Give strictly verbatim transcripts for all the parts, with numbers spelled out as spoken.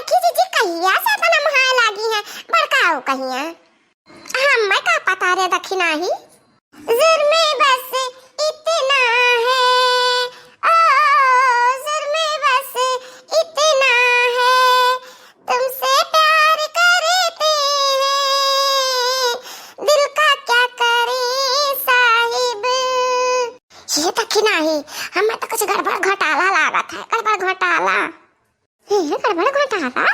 कि जीजी कहिया से अपना मुहाए लागी है, बड़का हो कहिया। हमें का पता रे दखिनाही। जुर्मे बस इतना है, ओ, जुर्मे बस इतना है, तुमसे प्यार करते हैं, दिल का क्या करें साहिब। ये दखिनाही, हमें तो कुछ गड़बड़ घोटाला लागत है, गड़बड़ घोटाला। ये गड़बड़ घोटाला?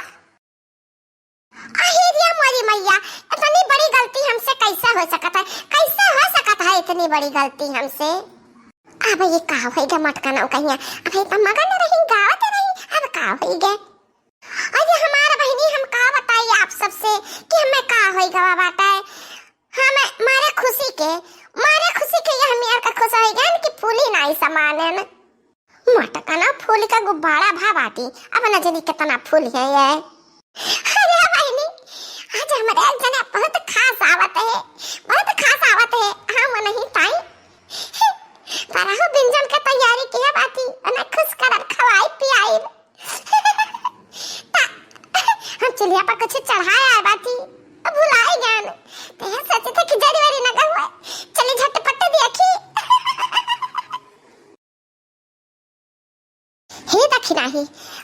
अहिरिया मोरी मैया, इतनी बड़ी गलती हमसे कैसे हो सकत है? कैसे हो सकत है इतनी बड़ी गलती हमसे? अब ये का होई गे मटकनौ कहिया? अब ये तो मगन रही, गावत रही, अब का होई गे? अरे हमार बहिनी, हम का बताई आप सबसे कि हमें का होई गवा बाटे। हम मारे खुशी के, मारे खुशी के यह मेर का खुश होई गए कि फूली नाई समाने न। मटकनौ फूल का गुब्बारा भा बाटी, अब न जानी कितना फूल है ये। अरे बहिनी, आज हमरे एक जने बहुत खास आवत है, बहुत खास आवत है, हम नहीं ताई। पर हो व्यंजन के तैयारी किया बाटी, उन्हें खुश करब, खवाई पियाई। ता, हम चूल्हा पर कुछ चढ़ाए आए बाटी, अब भुलाई गए। तो यह सोचे थे कि जरी वरी न गहुए, चली झटपट देखी। हे दखिनाही,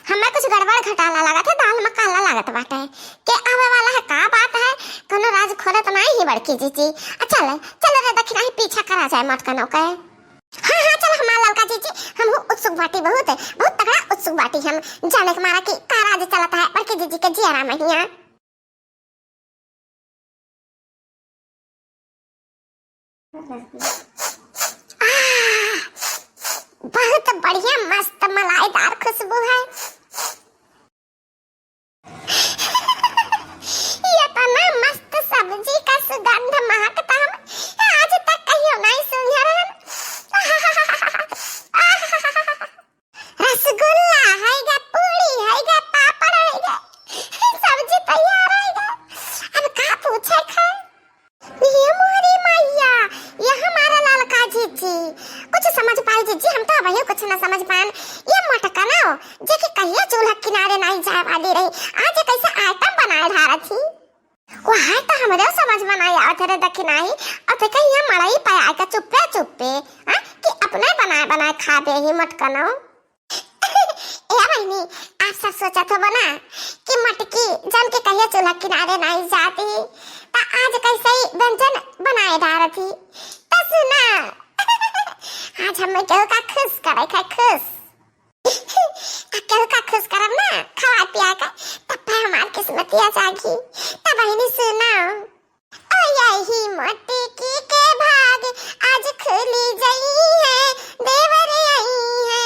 हमें कुछ गड़बड़ घोटाला लागत है, दाल में काला लागत बाटे। के आवे वाला है, का बात है? कोनो राज खोलत नाई ही बड़की जीजी। आ चल, चल रे दखिनाही, पीछा करा जाए मटकनौ के। हाँ, हाँ, चल हमार ललका जीजी, हम हूँ उत्सुक बाटी बहुत, बहुत तगड़ा उत्सुक बाटी हम। जाने के मारा कि का राज चलत है बड़की जीजी के जियरा महिया। आह, बहुत बढ़िया, मस्त मलाईदार खुशबू है। ये इतना मस्त सब्जी का सुगंध महकता हम आज तक कहियो नहीं सुने रहन। रसगुल्ला है गे, पूरी है गे, पापड़ है गे, सब्जी तैयार है गे। अब का पूछे खाए? ये मोरी मैया, ये हमारा ललका जीजी, कुछ समझ पाई जीजी, हम तो अबहियो कुछ ना समझ पाएन। ये मटकनौ, जे कि कहिया चूल्हा किनारे नहीं जाए वाली रही, आज कैसे आइटम बनाए ढारत ही। वहाँ तो हमरे समझ में नहीं आवत रे दखिनाही, अते कहिया मड़ई पे आए के चुप्पे चुप्पे, हाँ, कि अपने बनाए बनाए खा दे ही मटकनौ। ए बहिनी, आप सब सोचत होबो ना कि मटकी जन के कहिया चूल्हा किनारे नाई जाती, त आज कैसे ही व्यंजन बनाए डारती। त सुना, आज हमें केहू का खुश करे के, खुश। त केहू का खुश करब ना, खवा पिया के, तब पे हमार किस्मतिया जागी। त बहिनी सुना। ओ यही मटकी के भाग आज खुली जई है, देवर आई है।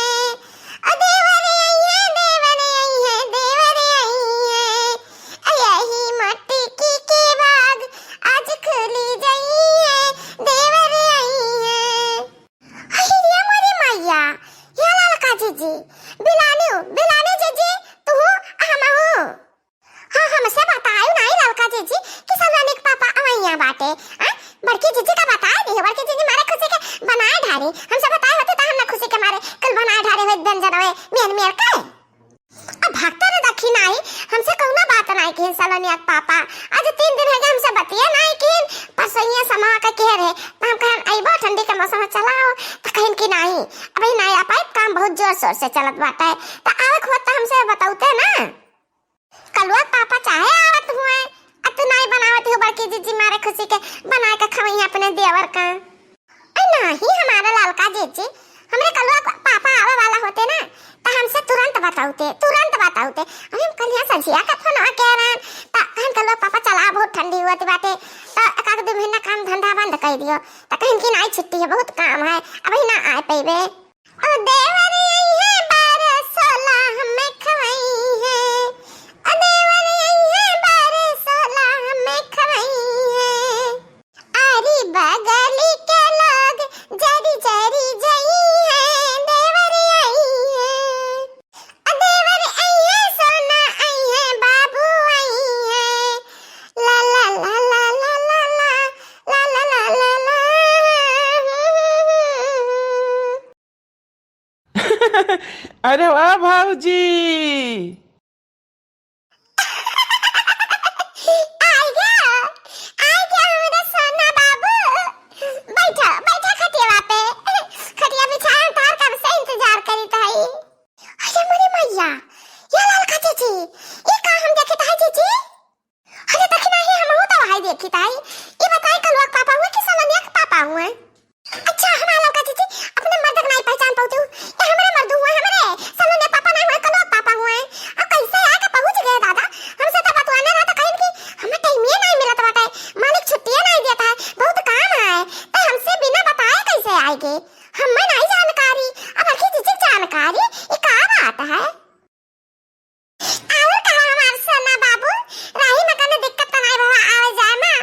ओ देवर आई है, देवर आई है, देवर आई है। ओ यही मटकी के भाग आज खुली जई है, देवर आई है। अरे रे मोरी मैया, या ललका जीजी, बिलानी, बिलानी जीजी, तू हमहू। हाँ, हमसे बतायो नाई ललका जीजी कि सलोनी के पापा अवैया बाटे। आ? बड़की जीजी का बताए दी, बड़की जीजी मारे खुशी के बनाए ढारी। हमसे बताए होते त हम ना खुशी के मारे कुल बनाए ढारे होइत व्यंजन अवे मेर मेर के। अब भक्ता ने देखी नाई, हमसे कौना बात नाई किहिन सलोनिया के पापा। आज तीन दिन हो गए हमसे बतिया नाई किहिन, परसों ये समा के कह रहे, त हम कहन अइबो ठंडी के मौसम में चलाओ, त कहिन कि नाई, अबही नाई आ पाई, काम बहुत जोर शोर से चलत बाटे, त आवे के होत त हमसे बतौते ना। कलुआ पापा चाहे आवत हुए, अतु नाई बनावत हो बड़की जीजी मारे खुशी के बनाए के खवई अपने देवर का। अरे नाही हमारा ललका जीजी, हमरे कलुआ पापा आवे वाला होते ना, त हमसे तुरंत बताउते, तुरंत बताउते। अरे हम कलिया संझिया का फोन के रहन, त कहन कलुआ पापा चला बहुत ठंडी हुआ बाटे, त एक आध दो महीना काम धंधा बंद कर दियो, त कहन कि नाई छुट्टी है, बहुत काम है, अबही ना आए पैबे। ओ देवर अइहे बारह सोलह हमें खवई है। ओ देवर अइहे बारह सोलह हमें खवई है। आरी बगली के लोग जरी जरी जई है। देवर अइहे। ओ देवर अइहे, सोना अइहे, बाबू अइहे। ला ला ला ला। अरे वाह भौजी। ताई, ई बताई, कलुआ के पापा हुए कि सलोनिया के पापा हुए? अच्छा, हमार ललका जीजी, अपने मर्द के नाई पहचान पाउती हूँ। ये हमरे मर्द हुए, हमरे। सलोनिया पापा नाई हुए, कलुआ के पापा हुए। अब कैसे आके पहुँच गए दादा? हमसे तो बतवाने रहा तो कहीं कि हमें टाइम ये नाई मिलत बाटे, मालिक छुट्टिए नाई देता है, बहुत काम है, तो हमसे बिना बताए कैसे आएंगे? हमें नाई जानकारी, अब ललकी जीजी के जानकारी, ये का बात है? और कहा हमार सोना बाबू, राही में कौनो दिक्कत तो नाई भवा आवे जाए में?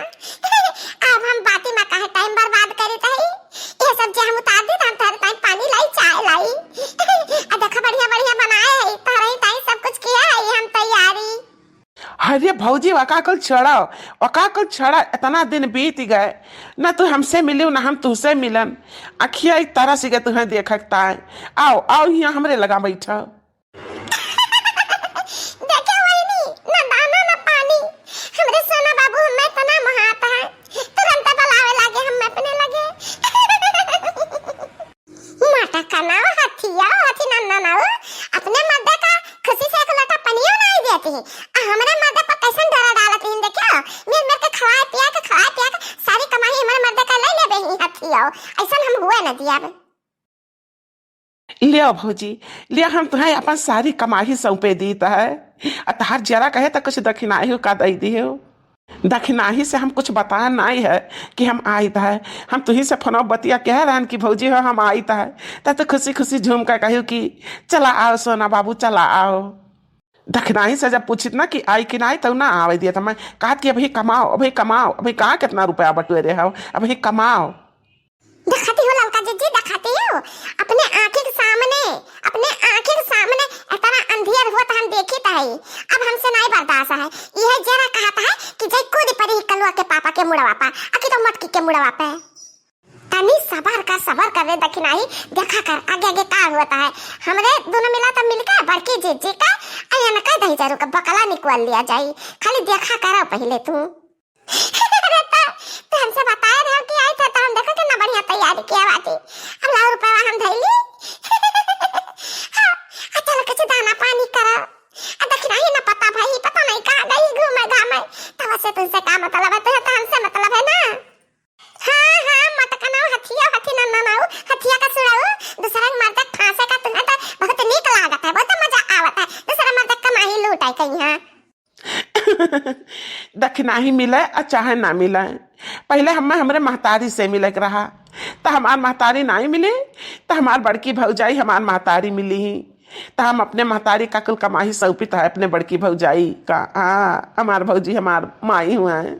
अब हम बाती में काहे टाइम बर्बाद करी तही? ये सब जे हम उतार दी, तो हम तोहरे ताई पानी लाई, चाय लाई। आ देखा, बढ़िया बढ़िया बनाए है, तोहरे ही ताई सब कुछ किया है, हम तैयारी। अरे भौजी, वका कुल छोड़ो, वका कुल छोड़ा, इतना दिन बीत गए, न तू हमसे मिली, न हम तुहसे मिलन। अखिया एक तरह से तुहें देखक ताई। आओ, आओ, यहाँ हमरे लगा बैठो। देखे वहिनी, ना दाना ना पानी, हमरे सोना बाबू हमें इतना मोहात है, तुरंत बुलावे लागे हम अपने लगे। माटा का नाव हथिया, हथी नन्ना नाव, अपने मर्दे का खुशी से एक लोटा पनियो नाई देती, आ हमरे मर्दे पर कैसन डरा डालत रही, देखियो, मेर मेर के खवाए पिया के, खवाए पिया के सारी कमाई हमरे मर्दे का ले लेबे ही हथिया, ऐसन हम हुए न दिया। लियो भौजी, लियो, हम तुहें अपन सारी कमाई सौंपे दीत है। आ तहार जरा कहे तो कुछ दखिनाही का दई दियो। दखिनाही से हम कुछ बताए नाई है कि हम आइत है। हम तुही से फोन बतिया कह रहन कि भौजी हो, हम आइत है। त तो खुशी खुशी झूम कर कहियो कि चला आओ सोना बाबू, चला आओ। दखिनाही से जब पूछित ना कि आई कि नाई, तब ना आवे दिया। त मैं कहत कि अभी कमाओ, अभी कमाओ, अभी कहाँ कितना रुपया बटुए रहे हो, अभी कमाओ। देखाती हो ललका जीजी, देखाती हो, अपने आँखी के सामने, अपने आँखी के सामने इतना अंधियर होत हम देखित है, अब हमसे नाई बर्दाश्त है। यह जरा कहत है कि जय कूद पड़ी कलुआ के पापा के मुड़वा पे, अकी तो मटकी के मुड़वा पे। तनी सबर कर, सबर कर रे दखिनाही, देखा कर आगे आगे का होत है। हमरे दोनों मिला तो मिलके बड़की जीजी का अयन का दही जरू का बकला निकल लिया जाई। खाली देखा करो पहले तू। अरे तो, तो हमसे बताए रहे कि आई थे तो हम देखो कितना बढ़िया तैयारी किया बाटी। अब लाओ रुपया हम धैली। हाँ, आ चलो कुछ दाना पानी करो। आ दखिनाही ना पता भाई, पता नहीं कहाँ गई घूमे घामे। तब से तुमसे का मतलब है, तुझे तो हमसे मतलब है ना। हाँ, हाँ, मटकनाऊ हथिया, हथी नन्ना नाऊ, हथिया का सुड़ाऊ, दूसरा के मर्द के फांसे का तुम्हें तो बहुत नीक लागत है, बहुत मजा आवत है, दूसरा मर्द के कमाई लूटाई कहीं, हाँ। दखिनाही मिले आ चाहे ना मिले, पहिले हमें हमरे महतारी से मिले के रहा, त हमार महतारी नाई मिली, त हमार बड़की भौजाई हमार महतारी मिली ही, त हम अपने महतारी का कुल कमाई सौंपित है अपने बड़की भौजाई का। हाँ, हमार भौजी हमार माई हुआ है।